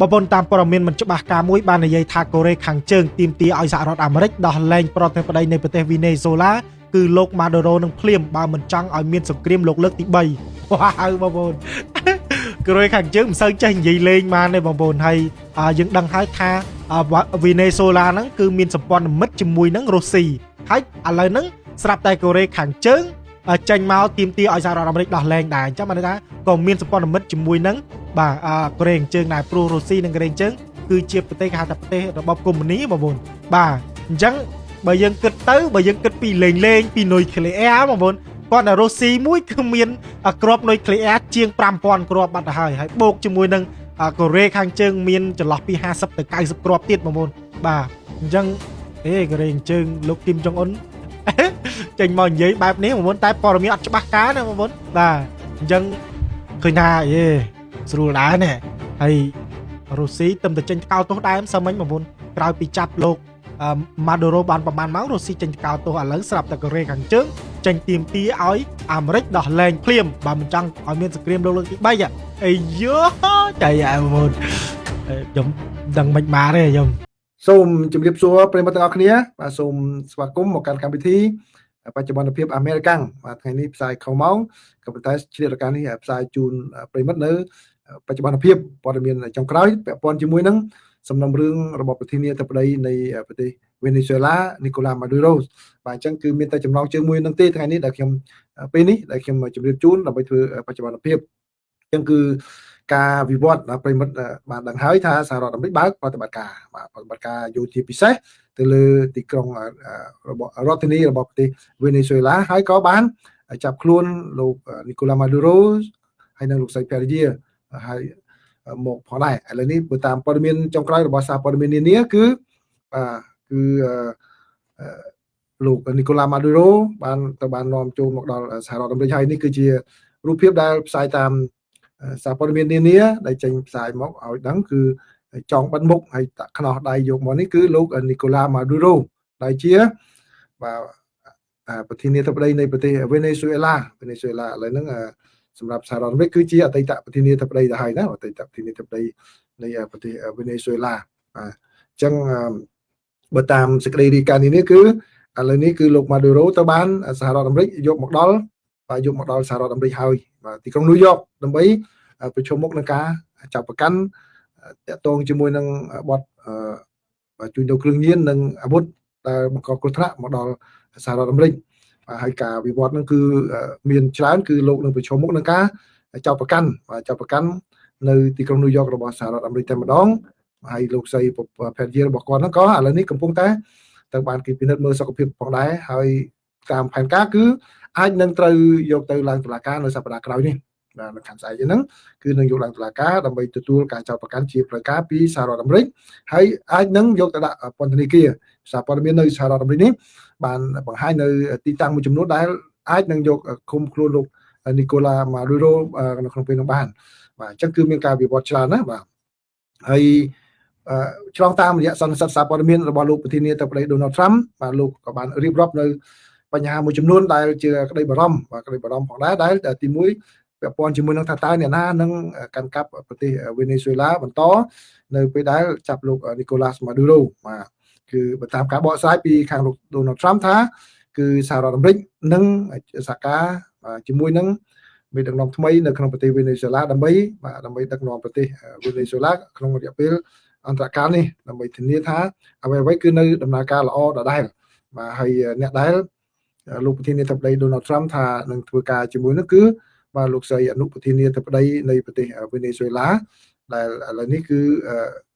បងប្អូនតាមព័ត៌មានមិនច្បាស់ការមួយបាននិយាយថាកូរ៉េខាងជើងទាមទារឲ្យសហរដ្ឋអាមេរិកដោះលែងប្រធានាធិបតីនៃប្រទេសវីណេស៊ុយឡាគឺលោកម៉ាដូរ៉ូនឹងភ្លាមបើមិនចង់ឲ្យមានសង្គ្រាមលោកលើកទី3វ៉ាវបងប្អូនកូរ៉េខាងជើងមិនសូវចេះនិយាយលេងបានទេបងប្អូនហើយយើងដឹងហើយថាវីណេស៊ុយឡាហ្នឹងគឺមានសម្ព័ន្ធមិត្តជាមួយនឹងរុស្ស៊ីហើយឥឡូវហ្នឹងស្រាប់តែកូរ៉េខាងជើងចេញមកទាមទារឲ្យសហរដ្ឋអាមេរិកដោះលែងដែរអញ្ចឹងបានន័យថាក៏មានសម្ព័ន្ធមិត្តជាមួយនឹងបាទកូរ៉េខាងជើងដែរព្រោះរុស្ស៊ីនិងកូរ៉េខាងជើងគឺជាប្រទេសគេហៅថាប្រទេសរបបកុម្មុយនីបងប្អូនបាទអញ្ចឹងបើយើងគិតទៅបើយើងគិតពីលេងលេងពីនុយក្លេអ៊ែរបងប្អូនគាត់តែរុស្ស៊ីមួយគឺមានគ្រាប់នុយក្លេអ៊ែរជាង5000គ្រាប់បាត់ទៅហើយហើយបូកជាមួយនឹងកូរ៉េខាងជើងមានចន្លោះពី50ទៅ90គ្រាប់ទៀតបងប្អូនបាទអញ្ចឹងអេកូរ៉េខាងជើងលោកគឹមចុងអ៊ុន ចេញមកនិយាយបែបនេះបងប្អូនតែព័ត៌មានអត់ច្បាស់ការណាបងប្អូនបាទអញ្ចឹងឃើញថាអេស្រួលដែរនេះហើយរុស្ស៊ីទំតែចេញថ្កោលទោសដែរសើមិញបងប្អូនក្រោយពីចាប់លោកម៉ាដូរ៉ូបានប្រហែលម៉ោងរុស្ស៊ីចេញថ្កោលទោសឥឡូវស្រាប់តែកូរ៉េខាងជើងចេញទាមទារឲ្យអាមេរិកដោះលែងភ្លាមបើមិនចង់ឲ្យមានសង្គ្រាមលោកលើកទី3អីយោចៃអែបងប្អូនខ្ញុំដឹងមិនបានទេខ្ញុំ សូមជម្រាបសួរប្រិយមិត្តទាំងអស់គ្នាបាទសូមស្វាគមន៍មកកាន់កម្មវិធីបច្ចុប្បន្នភាពអាមេរិកាំងបាទថ្ងៃនេះផ្សាយខុសម៉ោងក៏ប៉ុន្តែឆ្លៀតឱកាសនេះផ្សាយជូនប្រិយមិត្តនៅបច្ចុប្បន្នភាពព័ត៌មានចុងក្រោយពាក់ព័ន្ធជាមួយនឹងសំណុំរឿងរបស់ប្រធានាធិបតីនៃប្រទេសវេណេស៊ុយឡានីកូឡាម៉ាឌូរ៉ូបាទអញ្ចឹងគឺមានតែចំណងជើងមួយនឹងទេថ្ងៃនេះដែលខ្ញុំពេលនេះដែលខ្ញុំជម្រាបជូនដើម្បីធ្វើបច្ចុប្បន្នភាពអញ្ចឹងគឺការវិវត្តប្រិយមិត្តបានដឹងហើយថាសហរដ្ឋអាមេរិកបើកប្រតិបត្តិការបាទប្រតិបត្តិការយោធាពិសេសទៅលើទីក្រុងរបស់រដ្ឋធានីរបស់ប្រទេសវេណេស៊ុយឡាហើយក៏បានចាប់ខ្លួនលោកនីកូឡាម៉ាឌូរ៉ូហើយនិងលោកស្រីភរិយាហើយមកផងដែរឥឡូវនេះបើតាមព័ត៌មានចុងក្រោយរបស់សារព័ត៌មាននានាគឺបាទគឺលោកនីកូឡាម៉ាឌូរ៉ូបានទៅបាននាំចូលមកដល់សហរដ្ឋអាមេរិកហើយនេះគឺជារូបភាពដែលផ្សាយតាមសារព័ត៌មាននានាដែលចេញផ្សាយមកឲ្យដឹងគឺចងបិទមុខហើយតាក់ខ្នោះដៃយកមកនេះគឺលោកនីកូឡាម៉ាឌូរ៉ូដែលជាបាទប្រធានាធិបតីនៃប្រទេសវេណេស៊ុយអេឡាវេណេស៊ុយអេឡាឥឡូវហ្នឹងសម្រាប់សហរដ្ឋអាមេរិកគឺជាអតីតប្រធានាធិបតីទៅហើយណាអតីតប្រធានាធិបតីនៃប្រទេសវេណេស៊ុយអេឡាបាទអញ្ចឹងបើតាមសេចក្តីរាយការណ៍នេះគឺឥឡូវនេះគឺលោកម៉ាឌូរ៉ូទៅបានសហរដ្ឋអាមេរិកយកមកដល់បាទយកមកដល់សហរដ្ឋអាមេរិកហើយបាទទីក្រុងញូវយ៉កដើម្បីប្រឈមមុខនឹងការចាប់ប្រកាន់តាក់ទងជាមួយនឹងបទជួញដូរគ្រឿងញៀននិងអាវុធដែលបង្កគ្រោះថ្នាក់មកដល់សហរដ្ឋអាមេរិកបាទហើយការវិវត្តនឹងគឺមានច្រើនគឺលោកនឹងប្រឈមមុខនឹងការចោទប្រកាន់បាទចោទប្រកាន់នៅទីក្រុងញូវយ៉ករបស់សហរដ្ឋអាមេរិកតែម្ដងហើយលោកស្រីភរិយារបស់គាត់ហ្នឹងក៏ឥឡូវនេះកំពុងតែត្រូវបានគេពិនិត្យមើលសុខភាពផងដែរហើយតាមផែនការគឺអាចនឹងត្រូវយកទៅឡើងតុលាការនៅសប្តាហ៍ក្រោយនេះបាទនៅខាងស្អែកហ្នឹងគឺនឹងយកឡើងតុលាការដើម្បីទទួលការចោទប្រកាន់ជាផ្លូវការពីសហរដ្ឋអាមេរិកហើយអាចនឹងយកទៅដាក់ពន្ធនាគារសារព័ត៌មាននៅសហរដ្ឋអាមេរិកនេះបានបង្ហាញនៅទីតាំងមួយចំនួនដែលអាចនឹងយកឃុំខ្លួនលោកនីកូឡាម៉ាឌូរ៉ូនៅក្នុងពេលនោះបានបាទអញ្ចឹងគឺមានការវិវត្តច្រើនណាស់បាទហើយឆ្លងតាមរយៈសន្និសីទសារព័ត៌មានរបស់លោកប្រធានាធិបតីដូណាល់ត្រាំបាទលោកក៏បានរៀបរាប់នៅបញ្ហាមួយចំនួនដែលជាក្តីបារម្ភបាទក្តីបារម្ភផងដែរដែលទី1ពាក់ព័ន្ធជាមួយនឹងថាតើអ្នកណានឹងកាន់កាប់ប្រទេសវេណេស៊ុយឡាបន្តនៅពេលដែលចាប់លោកនីកូឡាសម៉ាឌូរ៉ូបាទគឺបើតាមការបកស្រាយពីខាងលោកដូណាល់ត្រាំថាគឺសហរដ្ឋអាមេរិកនឹងសហការជាមួយនឹងមេដឹកនាំថ្មីនៅក្នុងប្រទេសវេណេស៊ុយឡាដើម្បីបាទដើម្បីដឹកនាំប្រទេសវេណេស៊ុយឡាក្នុងរយៈពេលអន្តរកាលនេះដើម្បីធានាថាអ្វីៗគឺនៅដំណើរការល្អដដែលបាទហើយអ្នកដែលលោកប្រធានាធិបតីដូណាល់ត្រាំថានឹងធ្វើការជាមួយនោះគឺបាទលោកស្រីអនុប្រធានាធិបតីនៃប្រទេសវេណេស៊ុយឡាដែលឥឡូវនេះគឺ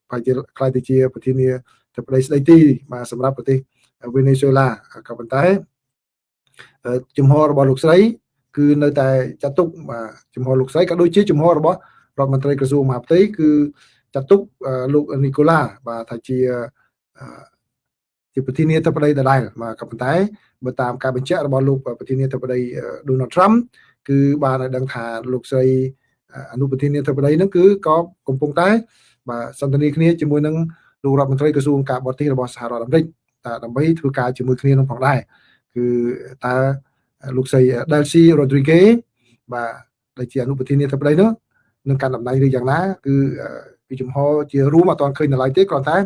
ប្រហែលជាក្លាយទៅជាប្រធានាធិបតីស្ដីទីបាទសម្រាប់ប្រទេសវេណេស៊ុយឡាក៏ប៉ុន្តែជំហររបស់លោកស្រីគឺនៅតែចាត់ទុកបាទជំហរលោកស្រីក៏ដូចជាជំហររបស់រដ្ឋមន្ត្រីក្រសួងមហាផ្ទៃគឺចាត់ទុកលោកនីកូឡាបាទថាជាជាប្រធានាធិបតីដដែលបាទក៏ប៉ុន្តែបើតាមការបញ្ជាក់របស់លោកប្រធានាធិបតីដូណាល់ត្រាំគឺបានឲ្យដឹងថាលោកស្រីអនុប្រធានាធិបតីហ្នឹងគឺក៏កំពុងតែបាទសន្ទនាគ្នាជាមួយនឹងលោករដ្ឋមន្ត្រីក្រសួងការបរទេសរបស់សហរដ្ឋអាមេរិកដើម្បីធ្វើការជាមួយគ្នានឹងផងដែរគឺតើលោកស្រី Delcy Rodriguez បាទដែលជាអនុប្រធានាធិបតីនោះនឹងកាន់តំណែងឬយ៉ាងណាគឺ ពីចំហជារួមអត់ទាន់ឃើញនៅឡើយទេគ្រាន់តែ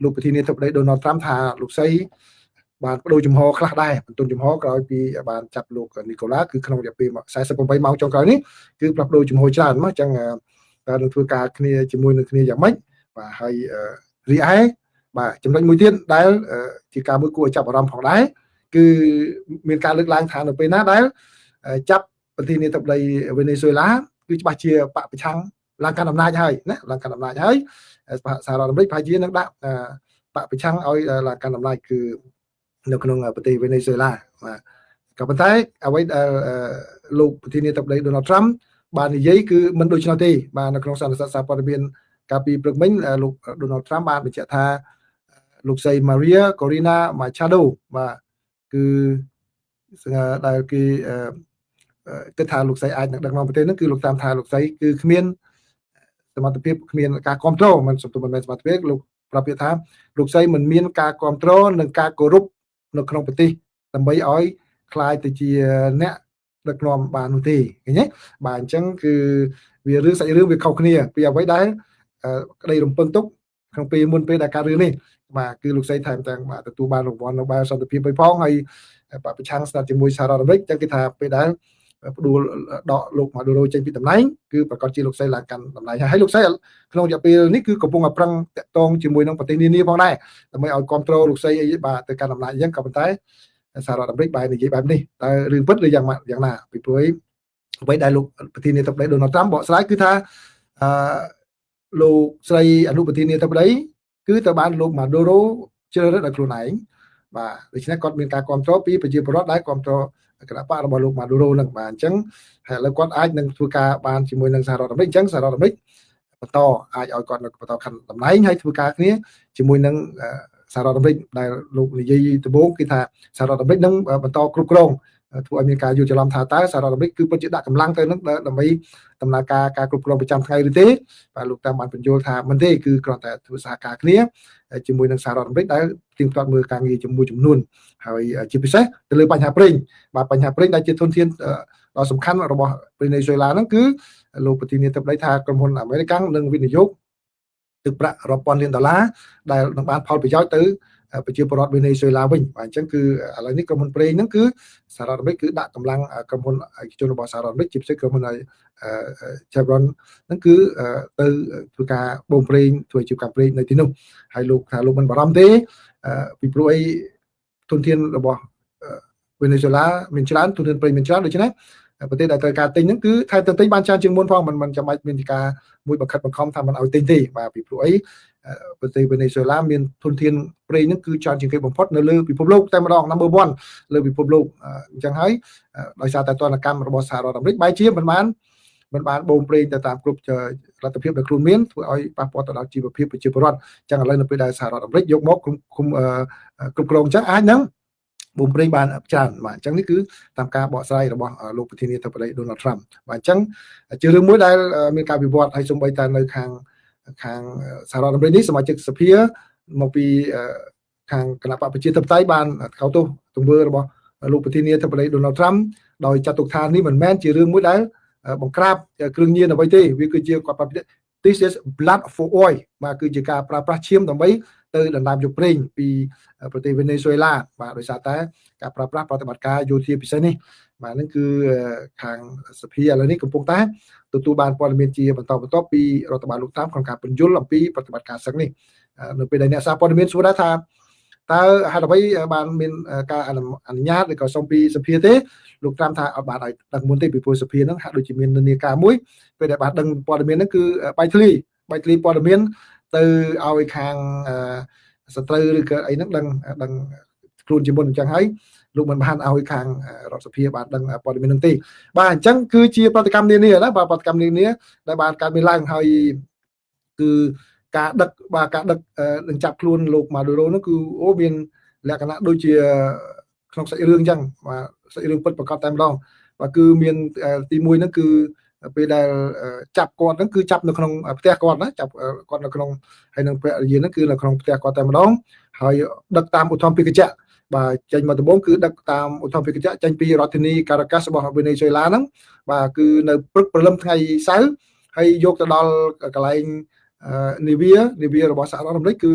លោកប្រធានាធិបតីដូណាល់ត្រាំថាលោកស្រីបានបដូរចំហខ្លះដែរបន្ទន់ចំហក្រោយពីបានចាប់លោកនីកូឡាគឺក្នុងរយៈពេល48ម៉ោងចុងក្រោយនេះគឺផ្លាស់ប្ដូរចំហច្រើនមកអញ្ចឹងតើនឹងធ្វើការគ្នាជាមួយនឹងគ្នាយ៉ាងម៉េចបាទហើយរីឯបាទចំណុចមួយទៀតដែលជាការមួយគួរឲ្យចាប់អារម្មណ៍ផងដែរគឺមានការលើកឡើងថានៅពេលណាដែលចាប់ប្រធានាធិបតីវេណេស៊ុយឡាគឺច្បាស់ជាបកប្រឆាំងឡើងកាន់អំណាចហើយណាឡើងកាន់អំណាចហើយសហរដ្ឋអាមេរិកប្រហែលជានឹងដាក់បកប្រឆាំងឲ្យឡើងកាន់អំណាចគឺនៅក្នុងប្រទេសវេណេស៊ុយឡាបាទក៏ប៉ុន្តែអ្វីដែលលោកប្រធានាធិបតីដូណាល់ត្រាំបាននិយាយគឺមិនដូច្នោះទេបាទនៅក្នុងសន្និសីទសារព័ត៌មានកាលពីព្រឹកមិញលោកដូណាល់ត្រាំបានបញ្ជាក់ថាលោកស្រី Maria Corina Machado បាទគឺដែលគេគិតថាលោកស្រីអាចនឹងដឹកនាំប្រទេសហ្នឹងគឺលោកតាមថាលោកស្រីគឺគ្មានសមត្ថភាពគ្មានការគ្រប់គ្រងមិនសំទោសមិនមែនសមត្ថភាពលោកប្រាប់ពាក្យថាលោកស្រីមិនមានការគ្រប់គ្រងនិងការគោរពនៅក្នុងប្រទេសដើម្បីឲ្យក្លាយទៅជាអ្នកដឹកនាំបាននោះទេឃើញទេបាទអញ្ចឹងគឺវារឿងសាច់រឿងវាខុសគ្នាពីអ្វីដែលក្តីរំពឹងទុកក្នុងពេលមុនពេលដែលការរឿងនេះបាទគឺលោកស្រីថែមទាំងបាទទទួលបានរង្វាន់ Nobel សន្តិភាពไปផងហើយបប្រឆាំងស្និទ្ធជាមួយសហរដ្ឋអាមេរិកអញ្ចឹងគេថាពេលដែលផ្ដួលដកលោកម៉ាឌូរ៉ូចេញពីតំណែងគឺប្រកាសជាលោកស្រីឡើងកាន់តំណែងហើយលោកស្រីក្នុងរយៈពេលនេះគឺកំពុងតែប្រឹងតាក់ទងជាមួយនឹងប្រទេសនានាផងដែរដើម្បីឲ្យគ្រប់គ្រងលោកស្រីអីបាទទៅកាន់តំណែងអញ្ចឹងក៏ប៉ុន្តែសហរដ្ឋអាមេរិកបែរនិយាយបែបនេះតើរឿងពិតឬយ៉ាងយ៉ាងណាពីព្រោះអ្វីដែលលោកប្រធានាធិបតីដូណាល់ត្រាំបកស្រាយគឺថាអឺលោកស្រីអនុប្រធានាធិបតីគឺទៅបានលោកម៉ាឌូរ៉ូជ្រើសរើសដោយខ្លួនឯងបាទដូច្នេះគាត់មានការគ្រប់គ្រងពីប្រជាពលរដ្ឋដែលគ្រប់គ្រងគណៈបករបស់លោកម៉ាឌូរ៉ូនឹងបាទអញ្ចឹងហើយឥឡូវគាត់អាចនឹងធ្វើការបានជាមួយនឹងសហរដ្ឋអាមេរិកអញ្ចឹងសហរដ្ឋអាមេរិកបន្តអាចឲ្យគាត់នៅបន្តកាន់តំណែងហើយធ្វើការគ្នាជាមួយនឹងសហរដ្ឋអាមេរិកដែលលោកនិយាយដំបូងគឺថាសហរដ្ឋអាមេរិកនឹងបន្តគ្រប់គ្រងធ្វើឲ្យមានការយល់ច្រឡំថាតើសហរដ្ឋអាមេរិកគឺពិតជាដាក់កម្លាំងទៅនឹងដើម្បីដំណើរការការគ្រប់គ្រងប្រចាំថ្ងៃឬទេបាទលោកតាមបានបញ្យល់ថាមិនទេគឺគ្រាន់តែធ្វើសហការគ្នាជាមួយនឹងសហរដ្ឋអាមេរិកដែលទៀងទាត់មើលការងារជាមួយចំនួនហើយជាពិសេសទៅលើបញ្ហាប្រេងបាទបញ្ហាប្រេងដែលជាធនធានដ៏សំខាន់របស់វេណេស៊ុយឡាហ្នឹងគឺលោកប្រធានាធិបតីថាក្រុមហ៊ុនអាមេរិកនឹងវិនិយោគទឹកប្រាក់រាប់ពាន់លានដុល្លារដែលនឹងបានផលប្រយោជន៍ទៅប្រជាពលរដ្ឋវេណេស៊ុយឡាវិញបាទអញ្ចឹងគឺឥឡូវនេះក្រុមហ៊ុនប្រេងហ្នឹងគឺសហរដ្ឋអាមេរិកគឺដាក់កម្លាំងក្រុមហ៊ុនឯកជនរបស់សហរដ្ឋអាមេរិកជាពិសេសក្រុមហ៊ុន Chevron ហ្នឹងគឺទៅធ្វើការបូមប្រេងធ្វើអាជីវកម្មប្រេងនៅទីនោះហើយលោកថាលោកមិនបារម្ភទេពីព្រោះអីធនធានរបស់វេណេស៊ុយឡាមានច្រើនធនធានប្រេងមានច្រើនដូច្នេះប្រទេសដែលត្រូវការទិញហ្នឹងគឺថែមទាំងទិញបានច្រើនជាងមុនផងមិនចាំបាច់មានការមួយបង្ខិតបង្ខំថាមិនឲ្យទិញទេបាទពីព្រោះអីប្រទេសវេណេស៊ុយឡាមានធនធានប្រេងហ្នឹងគឺច្រើនជាងគេបំផុតនៅលើពិភពលោកតែម្ដង number 1លើពិភពលោកអញ្ចឹងហើយដោយសារតែទណ្ឌកម្មរបស់សហរដ្ឋអាមេរិកបែរជាមិនបានបូមប្រេងទៅតាមគ្រប់លទ្ធភាពដែលខ្លួនមានធ្វើឲ្យប៉ះពាល់ទៅដល់ជីវភាពប្រជាពលរដ្ឋអញ្ចឹងឥឡូវនៅពេលដែលសហរដ្ឋអាមេរិកយកមកគ្រប់គ្រងអញ្ចឹងអាចនឹងបូមប្រេងបានច្រើនបាទអញ្ចឹងនេះគឺតាមការបកស្រាយរបស់លោកប្រធានាធិបតីដូណាល់ត្រាំបាទអញ្ចឹងជារឿងមួយដែលមានការវិវត្តហើយសូម្បីតែនៅខាងសហរដ្ឋអាមេរិកនេះសមាជិកសភាមកពីខាងគណៈបកប្រជាធិបតេយ្យបានថ្កោលទោសទង្វើរបស់លោកប្រធានាធិបតីដូណាល់ត្រាំដោយចាត់ទុកថានេះមិនមែនជារឿងមួយដែលបង្ក្រាបគ្រឿងញៀនអ្វីទេវាគឺជាគាត់ប្រាប់ This is blood for oil បាទគឺជាការប្រើប្រាស់ឈាមដើម្បីទៅដណ្ដើមយកប្រេងពីប្រទេសវេណេស៊ុយឡាបាទដោយសារតែការប្រើប្រាស់ប្រតិបត្តិការយោធាពិសេសនេះបាទហ្នឹងគឺខាងសភាឥឡូវនេះកំពុងតែទទួលបានព័ត៌មានជាបន្តបន្ទាប់ពីរដ្ឋបាលលោកត្រាំក្នុងការពន្យល់អំពីប្រតិបត្តិការសឹកនេះនៅពេលដែលអ្នកសារព័ត៌មានសួរដែរថាតើហេតុអ្វីបានមានការអនុញ្ញាតឬក៏សុំពីសភាទេលោកត្រាំថាអត់បានឲ្យដឹងមុនទេពីព្រោះសភាហ្នឹងហាក់ដូចជាមាននិន្នាការមួយពេលដែលបានដឹងព័ត៌មានហ្នឹងគឺបែកធ្លាយព័ត៌មានទៅឲ្យខាងសត្រូវឬក៏អីហ្នឹងដឹងខ្លួនជាមុនអញ្ចឹងហើយលោកមិនបានឲ្យខាងរដ្ឋសភាបានដឹងព័ត៌មានហ្នឹងទេបាទអញ្ចឹងគឺជាប្រតិកម្មនានាណាបាទប្រតិកម្មនានាដែលបានកើតមានឡើងហើយគឺការដឹកបាទការដឹកនឹងចាប់ខ្លួនលោកម៉ាឌូរ៉ូនោះគឺអូមានលក្ខណៈដូចជាក្នុងសាច់រឿងអញ្ចឹងបាទសាច់រឿងពិតប្រាកដតែម្ដងបាទគឺមានទី1ហ្នឹងគឺពេលដែលចាប់គាត់ហ្នឹងគឺចាប់នៅក្នុងផ្ទះគាត់ណាចាប់គាត់នៅក្នុងហើយនឹងភរិយាហ្នឹងគឺនៅក្នុងផ្ទះគាត់តែម្ដងហើយដឹកតាមឧទ្ធម្ភាគចក្របាទចេញមកដំបូងគឺដឹកតាមឧទ្ធម្ភាគចក្រចេញពីរដ្ឋធានីការ៉ាកាសរបស់វេណេស៊ុយឡាហ្នឹងបាទគឺនៅព្រឹកព្រលឹមថ្ងៃសៅរ៍ហើយយកទៅដល់កន្លែង នាវារបស់សហរដ្ឋអាមេរិកគឺ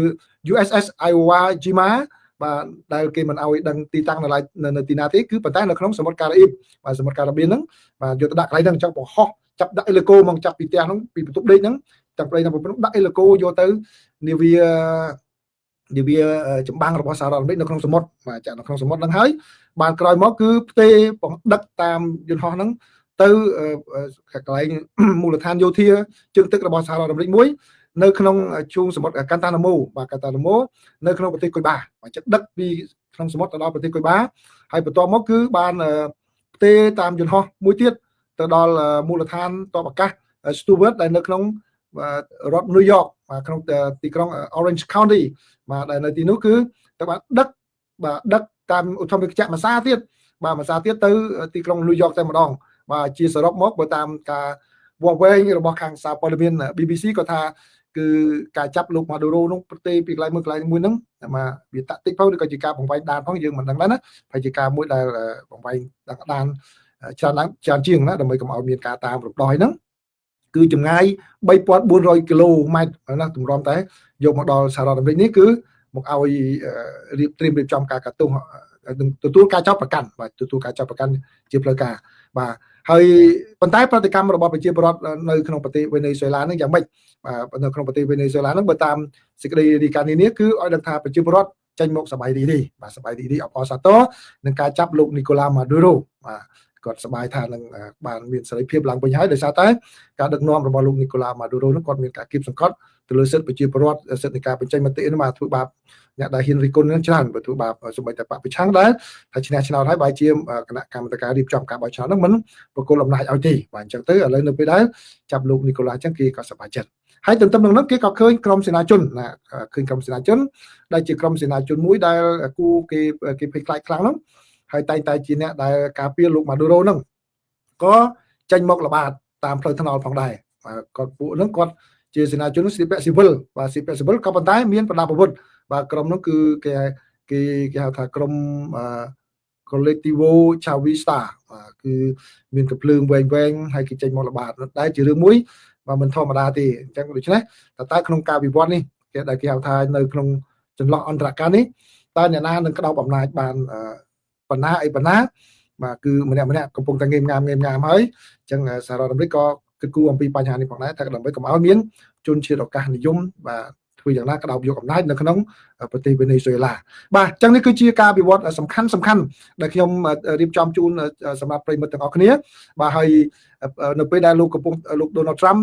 USS Iowa Jima បាទដែលគេមិនឲ្យដឹងទីតាំងនៅឡើយនៅទីណាទេគឺប៉ុន្តែនៅក្នុងសមុទ្រការ៉ាអ៊ីបបាទសមុទ្រការ៉ាបៀនហ្នឹងបាទយកទៅដាក់កន្លែងហ្នឹងចង់បង្ហោះចាប់ដាក់អេលីកូមកចាប់ពីផ្ទះហ្នឹងពីបន្ទប់ដេកហ្នឹងចាប់ប្តីហ្នឹងដាក់អេលីកូយកទៅនាវាចម្បាំងរបស់សហរដ្ឋអាមេរិកនៅក្នុងសមុទ្របាទចាក់នៅក្នុងសមុទ្រហ្នឹងហើយបានក្រោយមកគឺផ្ទេបង្ដឹកតាមយន្តហោះហ្នឹងទៅកន្លែងមូលដ្ឋានយោធាជើងទឹករបស់សហរដ្ឋអាមេរិកមួយនៅក្នុងជួងសមុទ្រកាន់តាណាម៉ូបាទកាន់តាណាម៉ូនៅក្នុងប្រទេសគុយបាបាទចឹងដឹកពីក្នុងសមុទ្រទៅដល់ប្រទេសគុយបាហើយបន្ទាប់មកគឺបានផ្ទេតាមយន្តហោះមួយទៀតទៅដល់មូលដ្ឋានទ័ពអាកាស Stewart ដែលនៅក្នុងរដ្ឋ New York បាទក្នុងទីក្រុង Orange County បាទដែលនៅទីនោះគឺទៅបានដឹកបាទដឹកតាមឧទ្ធម្ភាគចក្រមួយសារទៀតបាទមួយសារទៀតទៅទីក្រុង New York តែម្ដងបាទជាសរុបមកបើតាមការវាស់វែងរបស់ខាងសារព័ត៌មាន BBC ក៏ថាគឺការចាប់លោកម៉ាឌូរ៉ូនោះប្រទេសពីកន្លែងមួយកន្លែងមួយហ្នឹងមកវាតាក់ទិចផងឬក៏ជាការបង្វែងដានផងយើងមិនដឹងដែរណាហើយជាការមួយដែលបង្វែងដានច្រើនឡើងច្រើនជាងណាដើម្បីកុំឲ្យមានការតាមរំដោះហ្នឹងគឺចម្ងាយ3400គីឡូម៉ែត្រណាទម្រាំតែយកមកដល់សហរដ្ឋអាមេរិកនេះគឺមកឲ្យរៀបត្រៀមរៀបចំការកាត់ទោសទទួលការចោទប្រកាន់បាទទទួលការចោទប្រកាន់ជាផ្លូវការបាទហើយប៉ុន្តែប្រតិកម្មរបស់ប្រជាពលរដ្ឋនៅក្នុងប្រទេសវេណេស៊ុយឡាហ្នឹងយ៉ាងម៉េចបាទនៅក្នុងប្រទេសវេណេស៊ុយឡាហ្នឹងបើតាមសេចក្តីរាយការណ៍នានាគឺឲ្យដឹងថាប្រជាពលរដ្ឋចេញមកសប្បាយរីករាយបាទសប្បាយរីករាយអបអរសាទរនឹងការចាប់លោកនីកូឡាម៉ាឌូរ៉ូបាទគាត់សប្បាយថានឹងបានមានសេរីភាពឡើងវិញហើយដោយសារតែការដឹកនាំរបស់លោកនីកូឡាម៉ាឌូរ៉ូនឹងគាត់មានការគៀបសង្កត់ទៅលើសិទ្ធិប្រជាពលរដ្ឋសិទ្ធិនៃការបញ្ចេញមតិនេះបាទធ្វើបាបអ្នកដែលហ៊ានរិះគន់នឹងច្រើនបើធ្វើបាបសូម្បីតែបកប្រឆាំងដែរថាឈ្នះឆ្នោតហើយបែរជាគណៈកម្មការរៀបចំការបោះឆ្នោតហ្នឹងមិនប្រគល់អំណាចឲ្យទេបាទអញ្ចឹងទៅឥឡូវនៅពេលដែលចាប់លោកនីកូឡាអញ្ចឹងគេក៏សប្បាយចិត្តហើយទន្ទឹមនឹងនោះគេក៏ឃើញក្រុមសេនាជនណាឃើញក្រុមសេនាជនដែលជាក្រុមសេនាជនមួយដែលគូគេភ័យខ្លាចខ្លាំងហ្នឹងហើយតែងតែជាអ្នកដែលការពារលោកម៉ាឌូរ៉ូហ្នឹងក៏ចេញមកល្បាតតាមផ្លូវថ្នល់ផងដែរគាត់ពួកហ្នឹងគាត់ជាសេនាជនស្លៀកពាក់ស៊ីវិលបាទស្លៀកពាក់ស៊ីវិលក៏ប៉ុន្តែមានប្រដាប់អាវុធបាទក្រុមនោះគឺគេគេគេហៅថាក្រុម Colectivo Chavista បាទគឺមានកំភ្លើងវែងវែងហើយគេចេញមកល្បាតតែជារឿងមួយបាទមិនធម្មតាទេអញ្ចឹងដូច្នេះតើក្នុងការវិវត្តនេះគេដែលគេហៅថានៅក្នុងចន្លោះអន្តរកាលនេះតើអ្នកណានឹងក្តោបអំណាចបានបណ្ណាអីបណ្ណាបាទគឺម្នាក់ម្នាក់កំពុងតែងេមងាមងេមងាមហើយអញ្ចឹងសហរដ្ឋអាមេរិកក៏គិតគូរអំពីបញ្ហានេះផងដែរថាដើម្បីកុំឲ្យមានជនជាតិឱកាសនិយមបាទធ្វើយ៉ាងណាក្តោបយកអំណាចនៅក្នុងប្រទេសវេណេស៊ុយអេឡាបាទអញ្ចឹងនេះគឺជាការវិវត្តសំខាន់សំខាន់ដែលខ្ញុំរៀបចំជូនសម្រាប់ប្រិយមិត្តទាំងអស់គ្នាបាទហើយនៅពេលដែលលោកកំពុងលោកដូណាល់ត្រាំ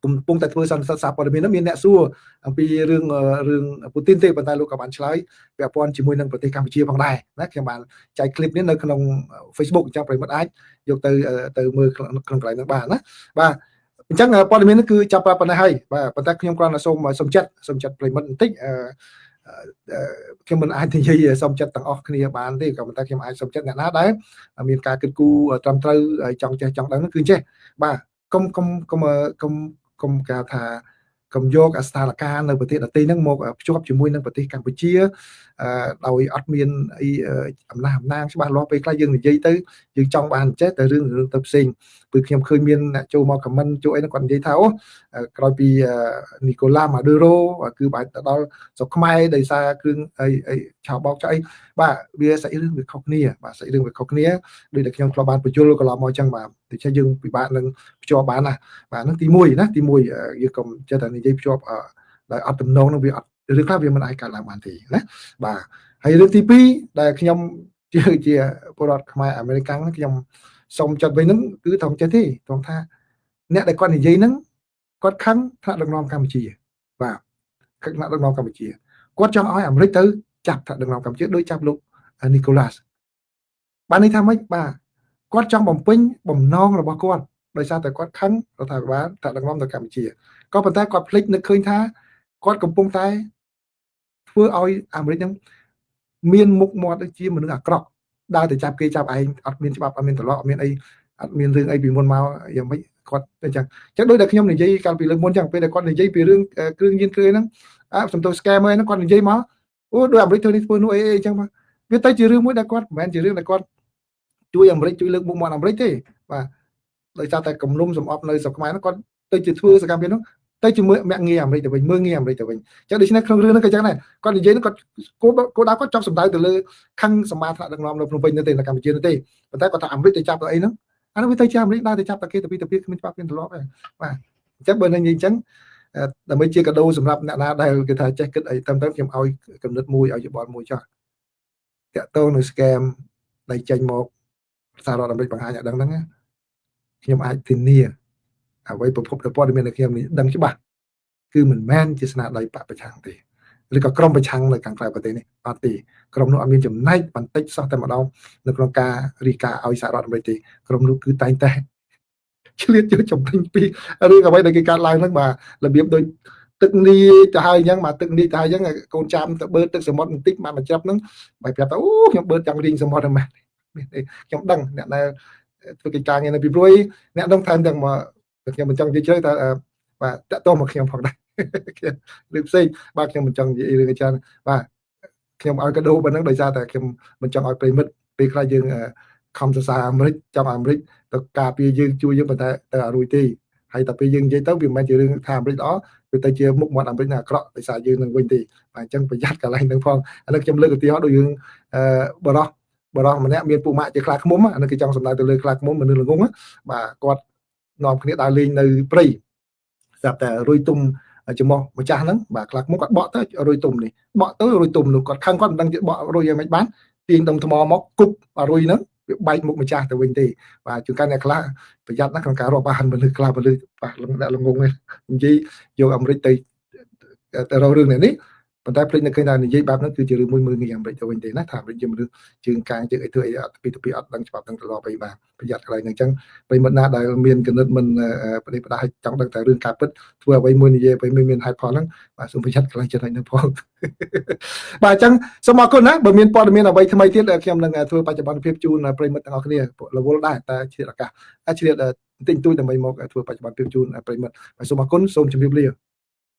កំពុងតែធ្វើសន្និសីទសារព័ត៌មាននោះមានអ្នកសួរអំពីរឿងរឿងពូទីនទេប៉ុន្តែលោកក៏បានឆ្លើយពាក់ព័ន្ធជាមួយនឹងប្រទេសកម្ពុជាផងដែរណាខ្ញុំបានចែកคลิปនេះនៅក្នុង Facebook អញ្ចឹងប្រិយមិត្តអាចយកទៅទៅមើលក្នុងកន្លែងនោះបានណាបាទអញ្ចឹងព័ត៌មាននេះគឺចាប់ប៉ុណ្ណេះហើយបាទប៉ុន្តែខ្ញុំគ្រាន់តែសូមសូមចិត្តសូមចិត្តប្រិយមិត្តបន្តិចអឺខ្ញុំមិនអាចនិយាយសុំចិត្តទាំងអស់គ្នាបានទេក៏ប៉ុន្តែខ្ញុំអាចសុំចិត្តអ្នកណាដែលមានការគិតគូរត្រឹមត្រូវហើយចង់ចេះចង់ដឹងគឺចេះបាទកុំកុំកុំកុំកុំគេថាកុំយកអាស្ថានភាពនៅប្រទេសដទៃហ្នឹងមកភ្ជាប់ជាមួយនឹងប្រទេសកម្ពុជាដោយអត់មានអីអំណះអំណាងច្បាស់លាស់ពេលខ្លះយើងនិយាយទៅយើងចង់បានចេះតែរឿងរឿងទៅផ្សេងគឺខ្ញុំឃើញមានអ្នកចូលមក comment ចូលអីហ្នឹងគាត់និយាយថាអូក្រោយពីនីកូឡាម៉ាឌូរ៉ូគឺបែរទៅដល់ស្រុកខ្មែរដោយសារគ្រឿងអីអីឆោបោកចោអីបាទវាសាច់រឿងវាខុសគ្នាបាទសាច់រឿងវាខុសគ្នាដូចតែខ្ញុំធ្លាប់បានបញ្យល់កន្លងមកអញ្ចឹងបាទដូច្នេះយើងពិបាកនឹងភ្ជាប់បានណាបាទហ្នឹងទី1ណាទី1យើងកុំចេះតែនិយាយភ្ជាប់ដោយអត់ទំនងនឹងវាអត់រឿងខ្លះវាមិនអាចកើតឡើងបានទេណាបាទហើយរឿងទី2ដែលខ្ញុំជាជាពលរដ្ឋខ្មែរអាមេរិកហ្នឹងខ្ញុំសុំចិត្តវិញហ្នឹងគឺត្រង់ចេះទេត្រង់ថាអ្នកដែលគាត់និយាយហ្នឹងគាត់ខឹងថ្នាក់ដឹកនាំកម្ពុជាបាទខឹងថ្នាក់ដឹកនាំកម្ពុជាគាត់ចង់ឲ្យអាមេរិកទៅចាប់ថ្នាក់ដឹកនាំកម្ពុជាដោយចាប់លោកនីកូឡាសបានន័យថាម៉េចបាទគាត់ចង់បំពេញបំណងរបស់គាត់ដោយសារតែគាត់ខឹងរដ្ឋាភិបាលថ្នាក់ដឹកនាំនៅកម្ពុជាក៏ប៉ុន្តែគាត់ភ្លេចនឹកឃើញថាគាត់កំពុងតែធ្វើឲ្យអាមេរិកហ្នឹងមានមុខមាត់ដូចជាមនុស្សអាក្រក់ដើរទៅចាប់គេចាប់ឯងអត់មានច្បាប់អត់មានទម្លាប់អត់មានអីអត់មានរឿងអីពីមុនមកយ៉ាងម៉េចគាត់អញ្ចឹងអញ្ចឹងដូចតែខ្ញុំនិយាយកាលពីលើកមុនអញ្ចឹងពេលដែលគាត់និយាយពីរឿងគ្រឿងញៀនគ្រឿងហ្នឹងអើសំទោស scammer ហ្នឹងគាត់និយាយមកអូដូចអាមេរិកធ្វើនេះធ្វើនោះអីអីអញ្ចឹងមកវាទៅជារឿងមួយដែលគាត់មិនមែនជារឿងដែលគាត់ជួយអាមេរិកជួយលើកមុខមាត់អាមេរិកទេបាទដោយសារតែគំនុំសំអប់នៅស្រុកខ្មែរហ្នឹងគាត់ទៅជាធ្វើសកម្មភាពហ្នឹង ទៅជាមួយមាក់ងាយអាមេរិកទៅវិញមើលងាយអាមេរិកទៅវិញអញ្ចឹងដូច្នេះក្នុងរឿងហ្នឹងក៏ចឹងដែរគាត់និយាយហ្នឹងគាត់គោលគោលដៅគាត់ចង់សម្ដៅទៅលើខឹងសម្បាថ្នាក់ដឹកនាំនៅភ្នំពេញនោះទេនៅកម្ពុជានោះទេប៉ុន្តែគាត់ថាអាមេរិកទៅចាប់ទៅអីហ្នឹងអានោះវាទៅជាអាមេរិកដើរទៅចាប់តែគេទៅពីទៅពីគ្មានច្បាប់គ្មានទម្លាប់ទេបាទអញ្ចឹងបើនឹងនិយាយអញ្ចឹងដើម្បីជាកាដូសម្រាប់អ្នកណាដែលគេថាចេះគិតអីតាមទៅខ្ញុំឲ្យកំណត់មួយឲ្យយោបល់មួយចោះតាក់ទងនៅ scam ដែលចេញមកសហរដ្ឋអាមេរិកបង្ហាញឲ្យដឹងហ្នឹងខ្ញុំអាចធានាអ្វីប្រភពព័ត៌មានដែលខ្ញុំដឹងច្បាស់គឺមិនមែនជាស្នាដៃបកប្រឆាំងទេឬក៏ក្រុមប្រឆាំងនៅខាងក្រៅប្រទេសនេះអត់ទេក្រុមនោះអត់មានចំណែកបន្តិចសោះតែម្ដងនៅក្នុងការរីកាឲ្យសហរដ្ឋអាមេរិកទេក្រុមនោះគឺតែងតែឆ្លៀតយកចំណេញពីរឿងអ្វីដែលគេកើតឡើងហ្នឹងបាទរបៀបដូចទឹកនីទៅហើយអញ្ចឹងបាទទឹកនីទៅហើយអញ្ចឹងកូនចាំទៅបឺតទឹកសមុទ្របន្តិចបាទមកចាប់ហ្នឹងបែបប្រាប់ថាអូខ្ញុំបឺតចង់រៀងសមុទ្រហ្នឹងមែនមានទេខ្ញុំដឹងអ្នកដែលធ្វើកិច្ចការងារនៅពីព្រួយអ្នកដឹងថែមទាំងមកខ្ញុំមិនចង់និយាយជ្រៅតែបាទតាក់ទងមកខ្ញុំផងដែរឬផ្សេងបាទខ្ញុំមិនចង់និយាយរឿងច្រើនបាទខ្ញុំឲ្យកដោប៉ុណ្ណឹងដោយសារតែខ្ញុំមិនចង់ឲ្យប្រិមិត្តពេលខ្លះយើងខំសរសើរអាមេរិកចង់អាមេរិកទៅការពារយើងជួយយើងប៉ុន្តែទៅអត់រួចទេហើយតែពេលយើងនិយាយទៅវាមិនមែនជារឿងថាអាមេរិកល្អវាទៅជាមុខមាត់អាមេរិកណាអាក្រក់ដោយសារយើងនឹងវិញទេបាទអញ្ចឹងប្រយ័ត្នកន្លែងហ្នឹងផងអានេះខ្ញុំលើកឧទាហរណ៍ដូចយើងអឺបរោះបរោះម្នាក់មានពួកម៉ាក់ជាខ្លាឃ្មុំអានេះគេចង់សំដៅទៅលើខ្លាឃ្មុំមនុស្សល្ងងបាទគាត់នាំគ្នាដើរលេងនៅព្រៃស្រាប់តែរុយទុំច្រមុះម្ចាស់ហ្នឹងបាទខ្លាឃ្មុំគាត់បក់ទៅរុយទុំនេះបក់ទៅរុយទុំនោះគាត់ខឹងគាត់មិនដឹងជាបក់រុយយ៉ាងម៉េចបានទាញដុំថ្មមកគប់អារុយហ្នឹងវាបែកមុខម្ចាស់ទៅវិញទេបាទជួនកាលអ្នកខ្លះប្រយ័ត្នណាស់ក្នុងការរាប់អានមនុស្សខ្លះមនុស្សបាទអ្នកល្ងងនិយាយយកអាមេរិកទៅទៅរករឿងនេះប៉ុន្តែភ្លេចនៅឃើញថានិយាយបែបហ្នឹងគឺជារឿងមួយមើលងាយអាមេរិកទៅវិញទេណាថាអាមេរិកជាមនុស្សជើងកាងជើងអីធ្វើអីអត់ពីទៅពីអត់ដឹងច្បាប់ដឹងទម្លាប់អីបាទប្រយ័ត្នកន្លែងហ្នឹងអញ្ចឹងប្រិមិត្តណាដែលមានគណិតមិនប្រតិបត្តិចង់ដឹងតែរឿងការពិតធ្វើអ្វីមួយនិយាយអ្វីមួយមានហេតុផលហ្នឹងបាទសូមប្រយ័ត្នកន្លែងចំណុចហ្នឹងផងបាទអញ្ចឹងសូមអរគុណណាបើមានព័ត៌មានអ្វីថ្មីទៀតខ្ញុំនឹងធ្វើបច្ចុប្បន្នភាពជូនប្រិមិត្តទាំងអស់គ្នារវល់ដែរតែឆ្លៀតឱកាសឆ្លៀតបន្តិចបន្តួចដើម្បីមកធ្វើបច្ចុប្បន្នភាពជូនប្រិមិត្តបាទសូមអរគុណសូមជម្រាបលា។